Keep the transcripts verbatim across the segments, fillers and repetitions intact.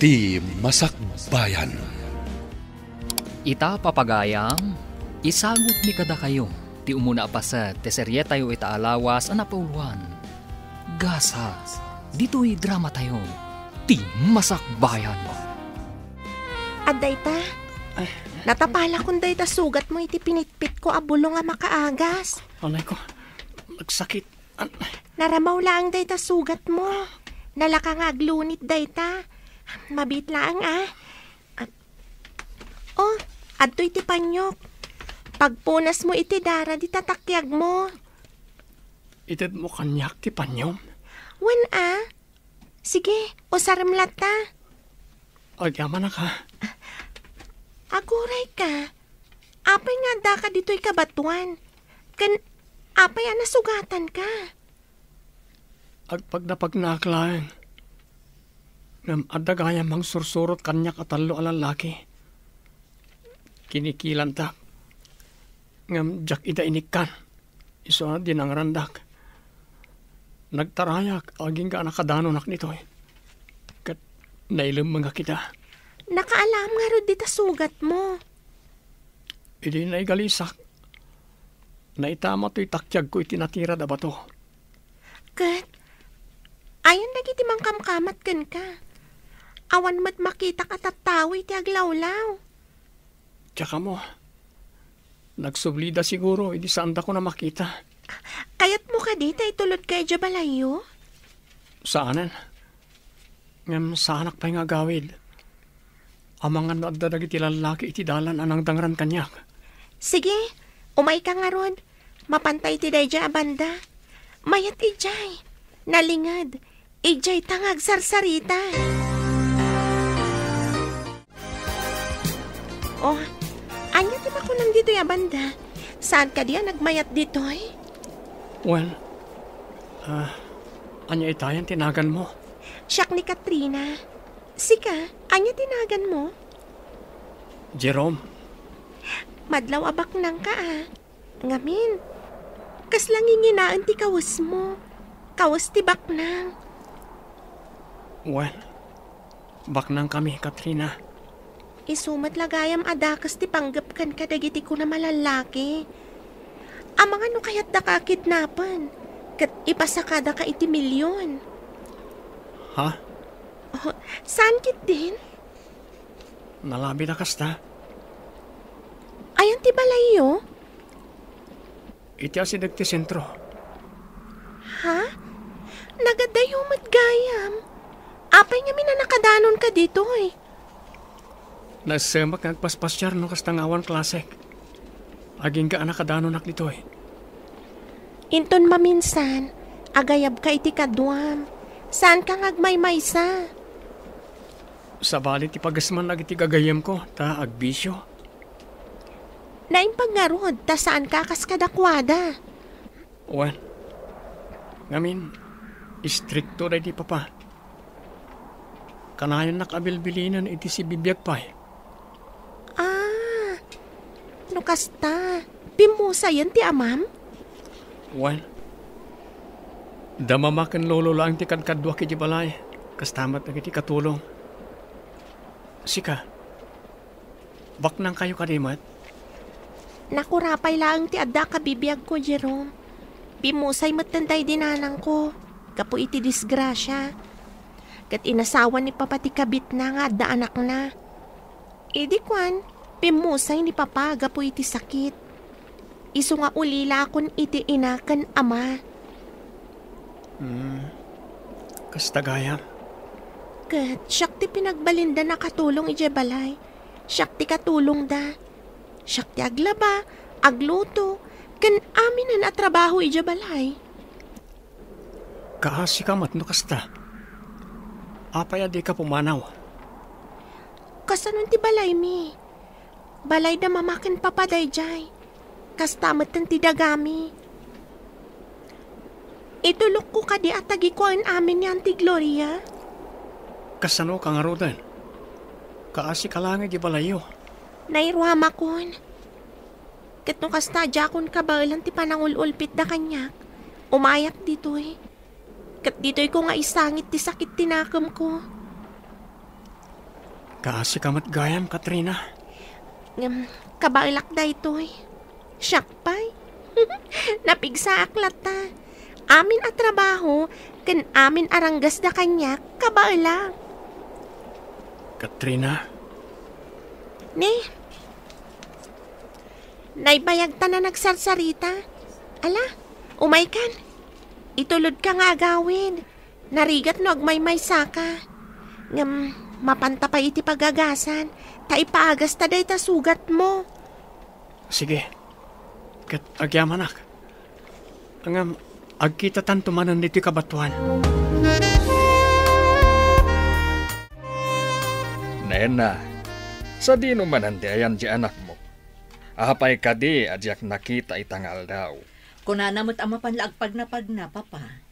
Ti Masakbayan. Ita, papagayam, isagutmi kadakayo ti umuna a paset ti serietayo ita a lawas a napauluan. Gasat, ditoy dramatayo, Ti Masakbayan. Adda ita, natapalakon dayta sugatmo iti pinitpitko a bulong a makaagas. Anay ko, nagsakit. An- Naramaw laeng dayta sugatmo. Nalaka nga aglunit dayta. Mabiit laeng, a. At, oh, adtoy ti paniok. Pagpunasmo iti dara dita takiagmo. Itedmo kaniak ti paniom? Wen, a. Sige, usarem latta. Agyamanak, a. Agurayka. Apay nga addaka ditoy kabatoan? Ken apay a nasugatanka? Agpagnapagnaak laeng. Ngem adda gayam mangsursurot kaniak a tallo a lallaki. Kinikilantak. Ngem diak ida inikkan. Isu a dinangrandak. Nagtarayak agingga a nakadanonak ditoy. Ket nailemmengak ida. Nakaalam ngarud dita sugatmo. Idi naigalisak, naitama toy takiagko iti natirad a bato. Ket, ayan dagiti mangkamkamat kenka? Awan met makitak a tattao iti aglawlaw. Diak ammo. Nagsublida siguro idi saandakon a makita. Kayatmo kadi ta itulodka idiay balayyo? Saanen. Ngem saanak pay nga agawid. Amangan no adda dagiti lallaki iti dalan a nangdangran kaniak. Sige, umayka ngarud. Mapanta iti daydiay a banda. Mayat idiay. Nalinged. Idiay ta nga agsarsarita. Oh, ania ti makunam ditoy a banda? Saan kadi a nagmayat ditoy? Wen, ah, ania itayan ti naganmo? Siak ni Katrina. Sika, ania ti naganmo? Jerome. Madlaw a baknangka, a. Ngamin, kasla nginginaen ti kawesmo. Kawes ti baknang. Wen, baknangkami, Katrina. Isu met la gayam a dakes ti panggepkan kadagiti kunam a lallaki. Amangan no kayatdaka a kidnapen, ket ipasakadaka iti milion. Ha? Oh, saan ketdin? Nalabida kasta. Ayan ti balayyo? Iti asideg ti sentro. Ha? Nagadayo met gayam. Apay ngamin a nakadanonka ditoy? Nasemak nga agpaspasiar no kasta nga awan klasek. Agingga a nakadanonak ditoy. Inton maminsan, agayabka iti kaduam. Saanka nga agmaymaysa. Sabali ti pagesman dagiti gagayyemko, ta agbisio. Naimbag ngarud, ta saanka a kas kadakuada. Wen, ngamin, istrikto daydi papa. Kanayonnak a bilbilinen iti sibibiag pay. Ah, no kasta, pimmusayen ti amam? Wen, da mama ken lolo laeng ti kadkaduak iti balay, kasta met dagiti katulong. Sika, baknangkayo kadi met? Nakurapay laeng ti adda a kabibiagko, Jerome. Pimmusay metten daydi nanangko gapu iti disgrasia. Ket inasawa ni papa ti kabitna nga adda anakna. Idi kuan, pimmusay ni papa gapu iti sakit. Isu nga ulilakon iti ina ken ama. Hmm. Kasta gayam. Ket siak ti pinagbalinda nakatulong idiay balay. Siak ti katulongda. Siak ti aglaba, agluto, ken aminen a trabaho idiay balay. Kaasika met no kasta. Apay a dika pumanaw? Kasano ti balaymi? Balay da mama ken papa daydiay. Kasta metten ti dagami. Itulokko kadi a tagikuaen amin ni Auntie Gloria? Kasano ka ngaruden? Kaasika laeng idiay balayyo. Nairuamakon. Ket no kasta, diakon kabaelan ti panangul-ulpitda kaniak. Umayak ditoy. Ket ditoyko nga isangit ti sakit ti nakemko. Kaasika met gayam, Katrina. Ngem, kabaelak daytoy. Siak pay. Napigsaak latta. Amin a trabaho ken amin a ranggasda kaniak, kabaelak. Katrina? Ne? Naibayagtan a nagsarsarita. Ala, umaykan. Itulodka nga agawid. Narigat no agmaymaysaka. Ngem, mapanta pay iti pagagasan, ta ipaagasta dayta sugatmo. Sige. Ket agyamanak. Ngem, agkitatanto manen ditoy kabatoan. Nena, sadino manen ti ayan ti anakmo? Apay kadi a diak nakita ita nga aldaw? Kunana met a mapan la agpagnapagna, Papa.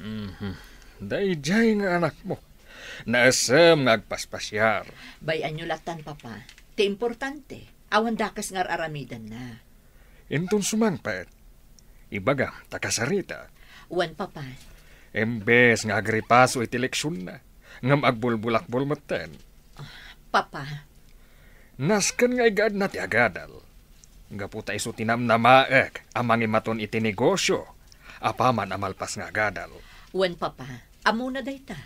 Mhm. Daydiay nga anakmo. Naesem nga agpaspasiar. Bay-anyo lattan, Papa. Ti importante, awan dakes nga ar-aramidenna. Inton sumangpet, ibagam ta kasarita. Wen, Papa. Imbes nga agripaso iti leksionna, ngem agbulbulakbol metten. Papa. Nasken nga igaedna ti agadal. Gapu ta isu ti namnamaek a mangimaton iti negosio apaman a malpas nga agadal. Wen, Papa, ammona dayta.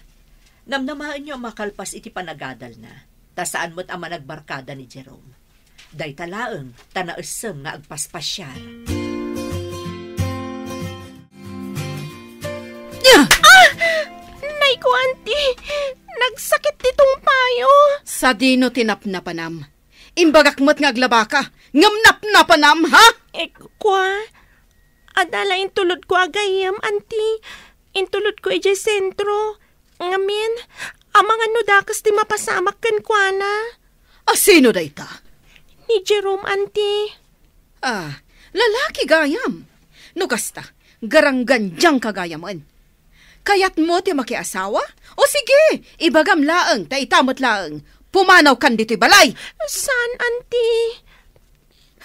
Namnamaenyo a makalpas iti panagadalna, ta saan met a managbarkada ni Jerome. Dayta laeng ta naessem nga agpaspasiar. Ah! Nay ko, Auntie! Nagsakit ti tungpayo! Sadino ti napnapanam? Imbagak met nga aglabaka, ngem napnapanam, ha? Eh, kua, adda la intulodko a gayyem, Auntie. Intulodko idiay sentro. Ngamin, amangan no dakes ti mapasamak kenkuana. A sino dayta? Ni Jerome, Auntie. Ah, lalaki gayam. No kasta, garanggandiangka gayamen. Kayatmo ti makiasawa? O sige, ibagam laeng, ta ita met laeng. Pumanawkan ditoy balay. Saan, Auntie?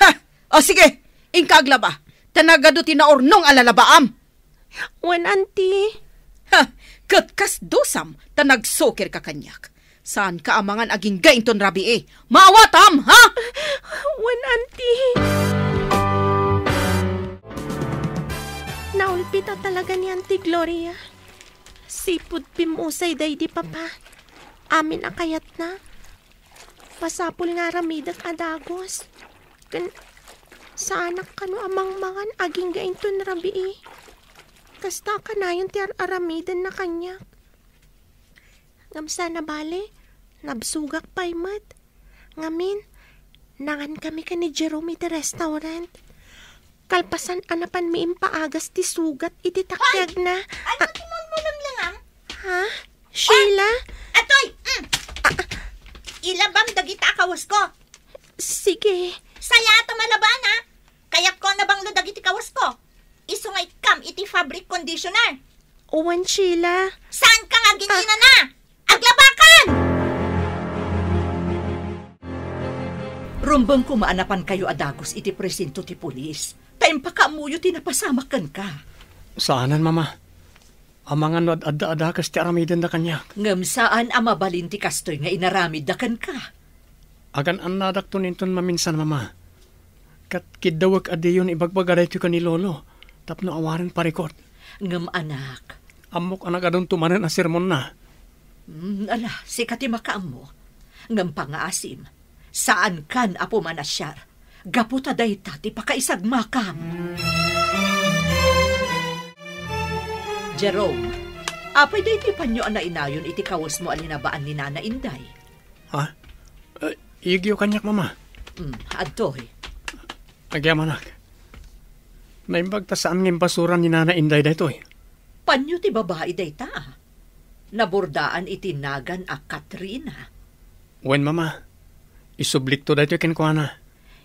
Ha! O sige, inka aglaba, ta nagadu ti naurnong a lalabaam. Wen, Auntie. Ha! Ket kas dusam ta nagsukirka kaniak. Saanka a mangan agingga inton rabii. Maawatam, ha? Wen, Auntie. Naulpit a talaga ni Auntie Gloria. Sipud pimmusay daydi Papa. Amin a kayatna. Masapul nga aramidek a dagus. Ken saanak kano a mangmangan agingga inton rabii. Kasta kanayon ti ar-aramidenna kaniak. Ngem saan a bale, nabsogak pay met. Ngamin, nangankami ken ni Jerome iti restaurant. Kalpasan a napanmi impaagas ti sugat iti takkiagna. Ay, ania ti mulmulonglongam? Ha? Sheila? Atoy! Mm. Ilabam dagita a kawasko. Sige. Sayaat a malabaan, ha? Kayatko a nabanglo dagiti kawasko. Isu nga ikkam iti fabric conditioner. Wen, Sheila. Saanka nga agin-inana? Aglabakan! Rumbeng koma a napankayo a dagus iti presinto ti pulis, ta impakaammoyo ti napasamak kenka. Saanen, Mama. Amangan no ad-adda a dakes ti aramidenda kaniak. Ngem saan a mabalin ti kastoy nga inaramidda kenka. Agan-annadakton inton maminsan, Mama. Ket kiddawek a diyon ibagbaga daytoy ken ni Lolo tapno awanen parikut. Ngem, anak. Ammok a nagadunto manen a sermonna. Mm, ala, sika ti makaammo. Ngem pangngaasim, saankan a pumanasiar gapu ta dayta ti pakaisagmakam. Jerome, apay daytoy panyo a nainayon iti kawesmo a linabaan ni Nana Inday? Ha? Eh, iyegyo kaniak, Mama. Mm, adtoy. Agyamanak. Naimbag ta saan nga imbasura ni Nana Inday daytoy. Panyo ti babai dayta, a? Nabordaan iti nagan a Katrina. Wen, Mama. Isublikto daytoy kenkuana.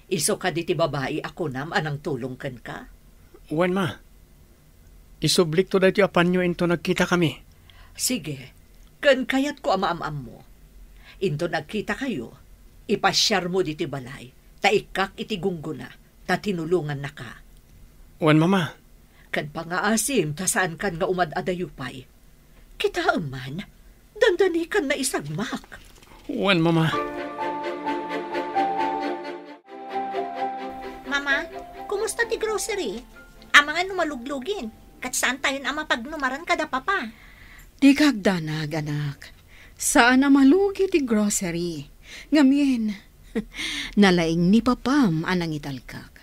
Isu kadi ti babai a kunam a nangtulong kenka? Wen, Ma. Isublikto daytoy a panyo inton nagkitakami. Sige, ken kayatko a maam-ammo. Inton nagkitakayo, ipasiarmo ditoy balay, ta ikkak iti gunggona, ta tinulongannaka. Wen, Mama. Ken pangngaasim ta saankan nga umad-adayo pay. Kitaem man, dandanikan naisagmak. Wen, Mama. Mama, kumusta ti grocery? Amangan no maluglugin, ket saantayon a mapagnumaran kada Papa. Dika agdanag, anak. Saan a malugi ti grocery. Ngamin, nalaing ni Papam a nangitalkak.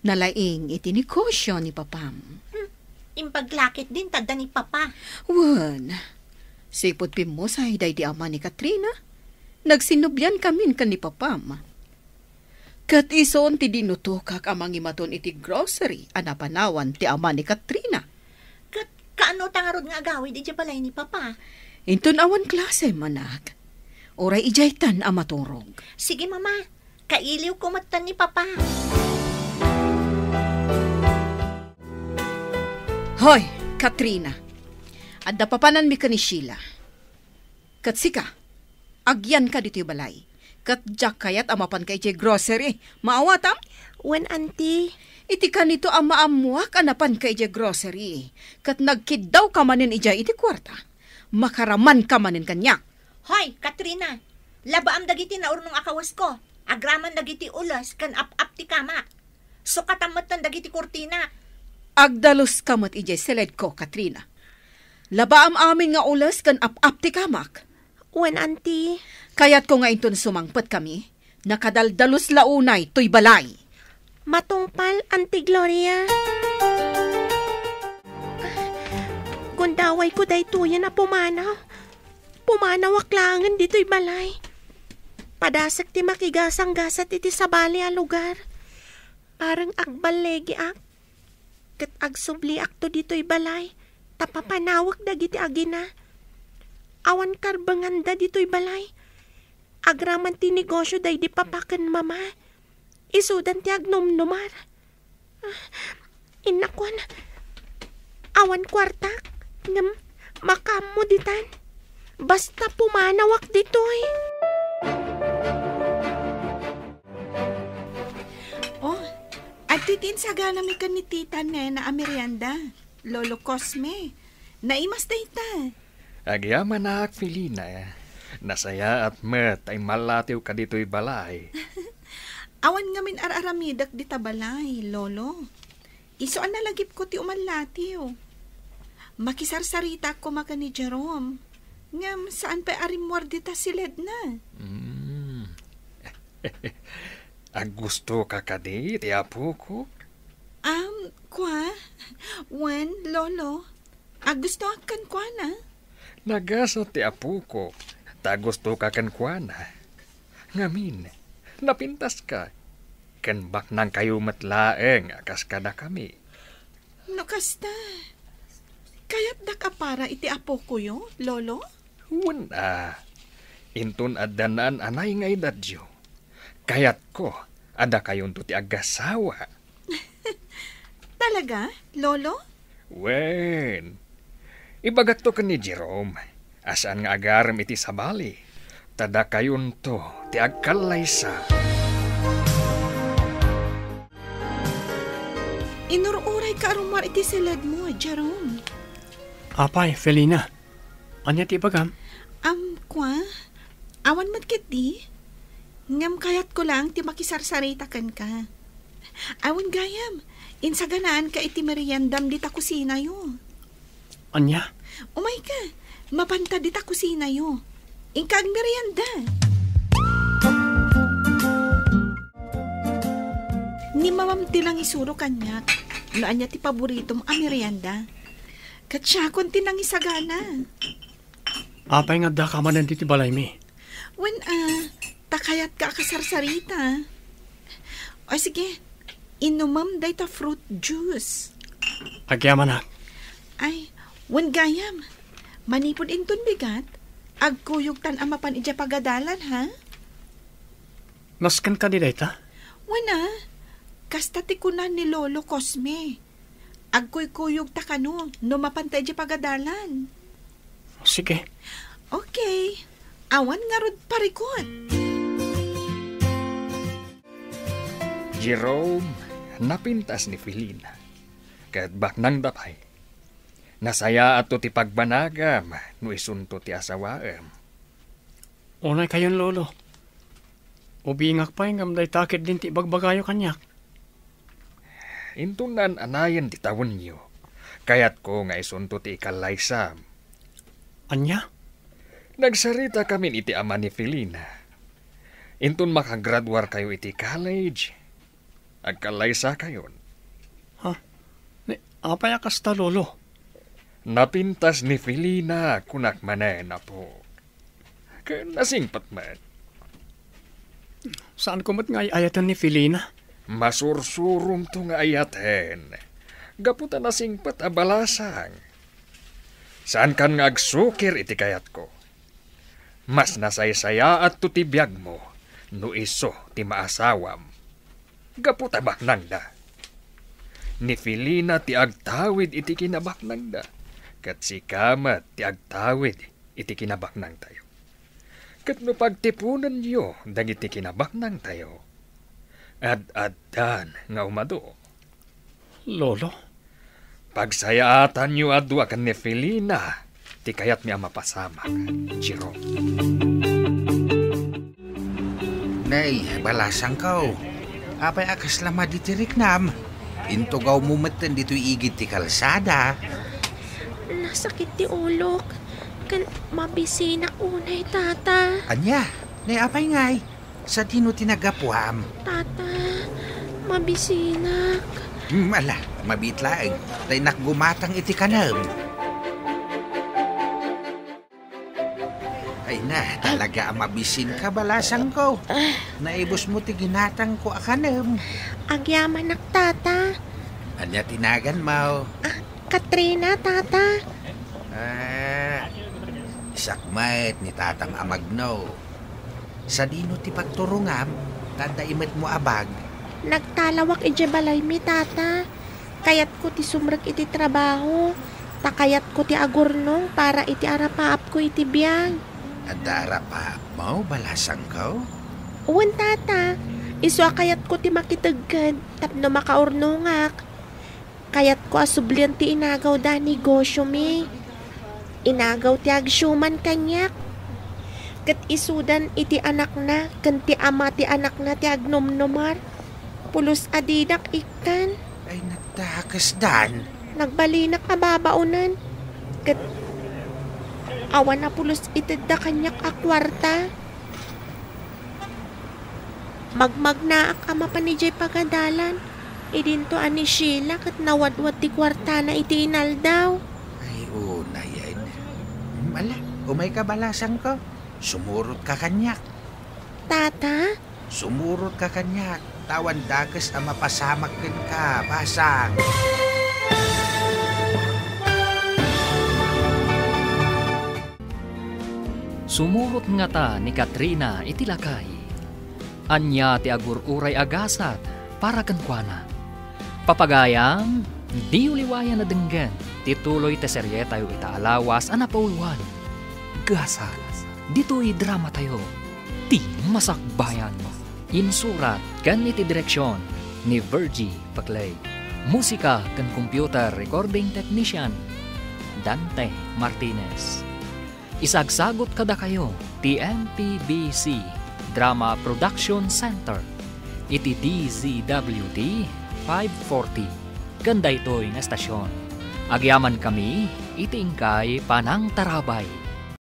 Nalaing iti negosio ni Papam. Hmm, impaglakit din tadda ni Papa. Wen, sipud pimmusay daydi ama ni Katrina, nagsinubiankamin ken ni Papam. Ket isun ti dinutokak a mangimaton iti grocery a napanawan ti ama ni Katrina. Ket kaano ta ngarud nga agawid idiay balay ni Papa? Inton awan klase, manak. Uray idiaytan a maturog. Sige, Mama. Kailiwko metten ni Papa. Hoy, Katrina. Adda papananmi ken ni Sheila. Ket sika, agyanka ditoy balay. Ket diak kayat a mapanka idiay grocery. Maawatam? Wen, Auntie. Iti kanito a maammoak a napanka idiay grocery, ket nagkiddawka manen idiay iti kuarta, makaramanka manen kaniak. Hoy, Katrina! Labaam dagiti naurnong a kawesko, agraman dagiti ules ken ap-ap ti kamak. Sukatam metten dagiti kurtina. Agdaluska met idiay siledko, Katrina. Labaam amin nga ules ken ap-ap ti kamak. Wen, Auntie. Kayatko nga inton sumangpetkami, nakadaldalus la unay toy balay. Matungpal, Auntie Gloria. Gundawayko daytoyen a pumanaw. Pumanawak laengen ditoy balay. Padasek ti makigasanggasat iti sabali a lugar. Parang agballegiak. Ket agsubliakto ditoy balay, ta papanawek dagiti agina. Awan karbenganda ditoy balay. Agraman ti negosio daydi papa ken mama. Isudan ti agnumnumar. Ah, innakuan, awan kuartak, ngem makaammo ditan. Basta pumanawak ditoy. Oh, adtoy ti insaganami ken ni Tita Nena a merienda, Lolo Cosme. Naimas dayta. Agyamanak, Felina. Nasayaat met a immallatiwka ditoy balay. Awan ngamin ar-aramidek dita balay, Lolo. Isu a nalagipko ti umallatiw. Makisarsaritaak koma ken ni Jerome. Ngem saan pay a rimmuar dita siledna. Mm. Aggustoka kadi ti apoko? Am, kua? Wen, Lolo. Aggustoak kenkuana. Nagasat ti apoko, ta aggustoka kenkuana. Ngamin, napintaska, ken baknangkayo met laeng a kas kadakami. No kasta, kayatdak a para iti apokoyo, Lolo? Wen a, inton adda naan-anay nga edadyo, kayatko a dakayonto ti aggasawa. Talaga, Lolo? Wen, ibagakto ken ni Jerome a saan nga agarem iti sabali, ta dakayonto ti agkallaysa. Inur-urayka a rummuar iti siledmo, Jerome. Apay, Felina. Ania ti ibagam? Am, kua? Awan met ketdi. Ngem kayatko laeng ti makisarsarita kenka. Awan gayam, insaganaanka iti meriendam dita kusinayo. Ania? Umayka, mapanta dita kusinayo. Inka agmerienda. Ni mamam ti nangisuro kaniak no ania ti paboritom a merienda. Ket siakon ti nangisagana. Apay nga addaka manen ditoy balaymi? Wen a, ta kayatka a kasarsarita. O sige, inumem dayta fruit juice. Agyamanak. Ay, wen gayam, manipud inton bigat, agkuyogtan a mapan idiay pagadalan, ha? Nasken kadi dayta? Wen a, kasta ti kuna ni Lolo Cosme. Agkuykuyogta kano no mapanta idiay pagadalan. Sige. Okay. Awan ngarud parikut. Jerome, napintas ni Felina. Ket baknangda pay. Nasayaatto ti pagbanagam no isunto ti asawaem. Unay kayon, Lolo. Ubingak pay ngem dayta ketdin ti ibagbagayo kaniak. Inton naan-anayen ti tawenyo, kayatko nga isunto ti ikallaysam. Ania? Nagsarita kamin iti ama ni Felina. Inton makagraduarkayo iti college, agkallaysakayon. Ha? Ni, apay a kasta, Lolo? Napintas ni Felina, kunak manen, apo. Ken nasingpet met. Saanko met nga ay-ayaten ni Felina? Masursurongto nga ayaten. Gapu ta nasingpet a balasang. Saankan nga agsukir iti kayatko. Mas nasaysayaatto ti biagmo no isu ti maasawam. Gapu ta baknangna. Ni Felina ti agtawid iti kinabaknangna, ket sika met ti agtawid iti kinabaknangtayo. Ket no pagtiponenyo dagiti kinabaknangtayo, ad-addan nga umadu. Lolo? Pagsayaatanyo a dua ken ni Felina ti kayatmi a mapasamak, Jerome. Nay, balasangko. Apay a kasla madi ti riknam? Intugawmo metten ditoy igid ti kalsada. Nasakit ti ulok. Ken mabisinak unay, Tata. Ania? Nay, apay ngay? Sadino ti naggapuam? Tata, mabisinak. Hmm, ala, mabiit laeng. Ta innak gumatang iti kanem. Ay na, talaga a mabisinka, balasangko. Naibusmo ti ginatangko a kanem. Agyamanak, Tata. Ania ti naganmo? Ah, Katrina, Tata. Ah, isak met ni Tatang a Magno. Sadino ti pagturongam? Ta adda imetmo a bag. Nagtalawak idiay balaymi, Tata. Kayatko ti sumrek iti trabaho, ta kayatko ti agurnong para iti arapaapko iti biag. Adda arapaapmo, balasangko? Wen, Tata. Isu a kayatko ti makitegged tapno makaurnongak. Kayatko a sublien ti inagawda a negosyomi. Inagaw ti agsiuman kaniak. Ket isudan iti anakna ken ti ama ti anakna ti agnumnumar. Pulos a didak ikkan. Ay, nadakesdan. Nagbalinak a babaonen. Ket awan a pulos itedda kaniak a kuarta. Magmagnaak a mapan idiay pagadalan. Idinto a ni Sheila ket nawadwad ti kuartana iti inaldaw. Ay, unayen. Hmm, ala, umayka, balasangko. Sumurotka kaniak. Tata? Sumurotka kaniak. Ta awan dakes a mapasamak kenka, basang. Sumurot ngata ni Katrina iti lakay. Ania ti agur-uray a gasat para kenkuana? Papagayam, diyo liwayan a denggen ti tuloy ti serietayo ita a lawas a napauluan, Gasat. Ditoy dramatayo, Ti Masakbayan. Insurat ken iti direksion ni Virgie Paclay. Musika ken computer recording technician, Dante Martinez. Isagsagut kadakayo ti M P B C Drama Production Center iti D Z W T five forty ken daytoy nga estasion. Agyamankami iti inkay panangtarabay.